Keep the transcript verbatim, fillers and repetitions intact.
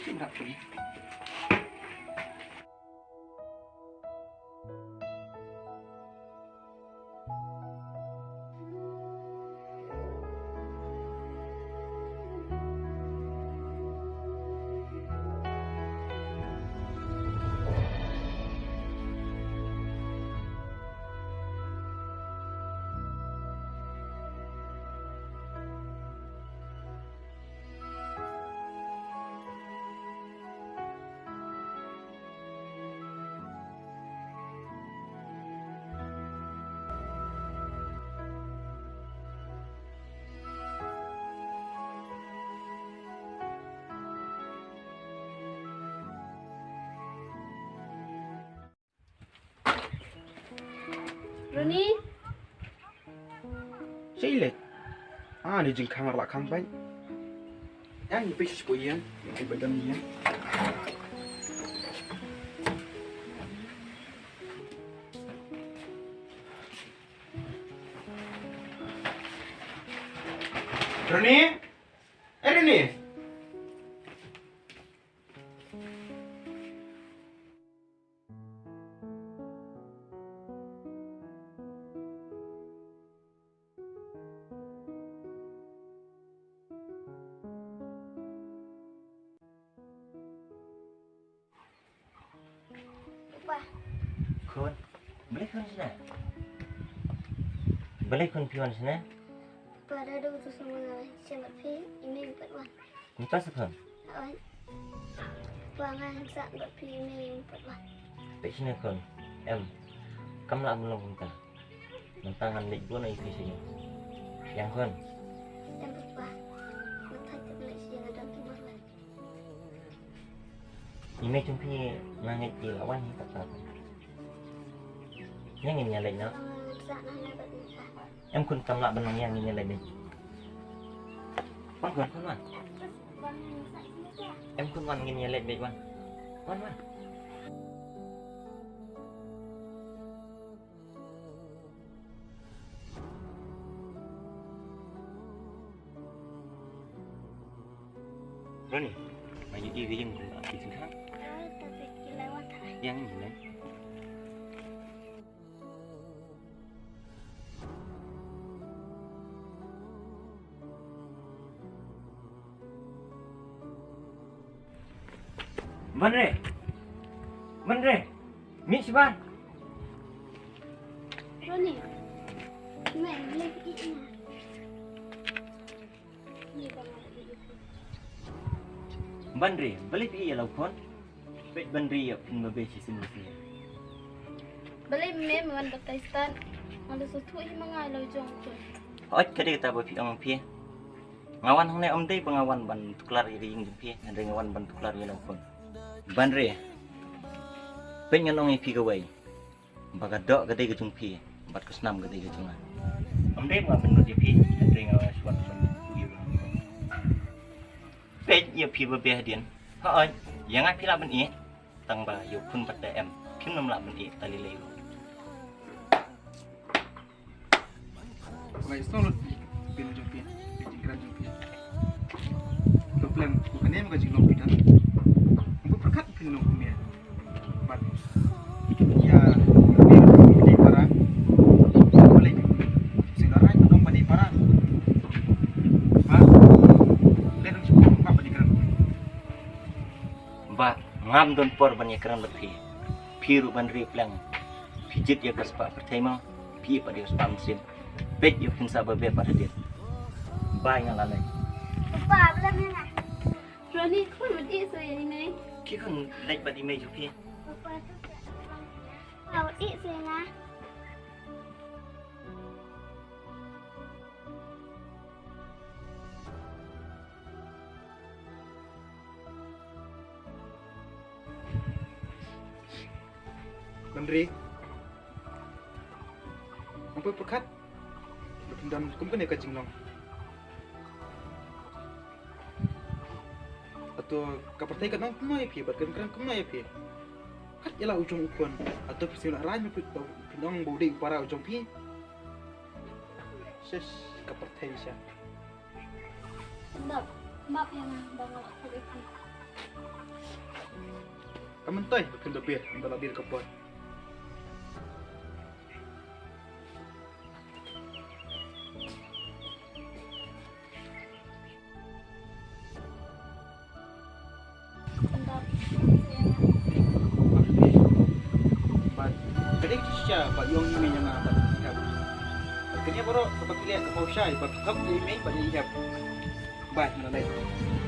Kim rap phi. Ronnie. Sha ïa leit. Ah, ni jingkhang la khang bai. Yang ni pis poi yang. Yang poi dam ni yang. Ronnie. Eh, Ronnie. Papa. Khun. Balei khun shane? Balei khun phi wan shane? Papa, da dei utu u samla nga shem bad phi, i mei pat wan. Mynta sa khun? Wan. Papa, nga sah bad phi, i mei pat wan. Peit shane khun. Em. Kam lah ban long kumta. Mynta ngan leit bun ïa phi sha ïing. Ïeng khun. Em papa. Mynta te leit sha ïing, nga don ki bor. I mei jong phi nga ngeit i la wan hi kata. Ïa ngin ïa leit noh. Em khun, kam lah ban long, ïa ngin ïa leit beit. Wan khun, khun wan. Em khun wan, ngin ïa leit beit wan. Wan wan. Ronnie, ma ïohi ka ïing kumba ki jingkhang. Ïa ngin ïa leit. Ban re. Ban re. Mih sha ban. Ronnie. Mei, mei, mei. Ban re, balei phi ïa la u khun? Peit ban re ïa phin ba be shisien shisien. Balei me me wan batai stad? Nga la sngewthuh hi ma nga ïa la u jong u khun. Hooid, ka dei kata ba phi ong phi. Nga wan hangne ym dei ba nga wan ban tuklar ïa ka ïing jong phi, hynrei nga wan ban tuklar ïa la u khun. Ban re. Peit ngan ong ïa phi kawei. Ba ka doh ka dei ka jong phi, bad ka snam ka dei ka jong nga. Ym dei ba nga pynlut ïa phi, hynrei nga shu wan ban ïa phi. Peit ïa phi ba beh hadien. Hooid, ïa nga phi lah ban ïeh, tang ba ïa u khun pat te em, phim nym lah ban ïeh tang lei lei ruh. Ba ngi sngewlut ïa ka pyrthei jong phi, ka jingkren jong phi. Ka pleng, ka kane ma ka jinglong phi don. Nga pyrkhat phi nong kumne. Bad ïa phi, phi para. Ïa phi, phi sngewrai nong ba dei para. Ba leh nong shu ba ba dei kren. Ba ngam don por ban ïakren bad phi. Phi ruh ban ri pleng. Phi jied ïa ka spah pyrthei mo. Phi pat ïa ka spah mynsiem. Peit ïa phin sa ba beh pat hadien. Bye, nga la leit. Papa, blem ïa nga. Ronnie, khun, wat ïeh shuh ïa i mei. Ki khun, leit bad i mei jong phi. Papa, tu ka. Papa, wat ïeh shuh ïa nga. Ban ri. Nga poi pyrkhat. Ba phin don kum kane ka jinglong. Hato ka pyrthei ka nang kumno ïa phi, bad kan kren kumno ïa phi. Kat ïa la u jong u khun. Hato phi sngewlehrain ma phi, phi nong ba u dei u para u jong phi. Shish, ka pyrthei sha. Map, map ïa nga ba nga la khuid ïa phi. Ka myntoi ba phin da ber, ynda la ber ka por. Bad ka dei ka shisha ba ïong ïa me ïa nga bad ïa ka. Bad kane baroh kaba ki leh ka paw shai ba ki thok ïa me bad ïa ka. Bad nga la leh.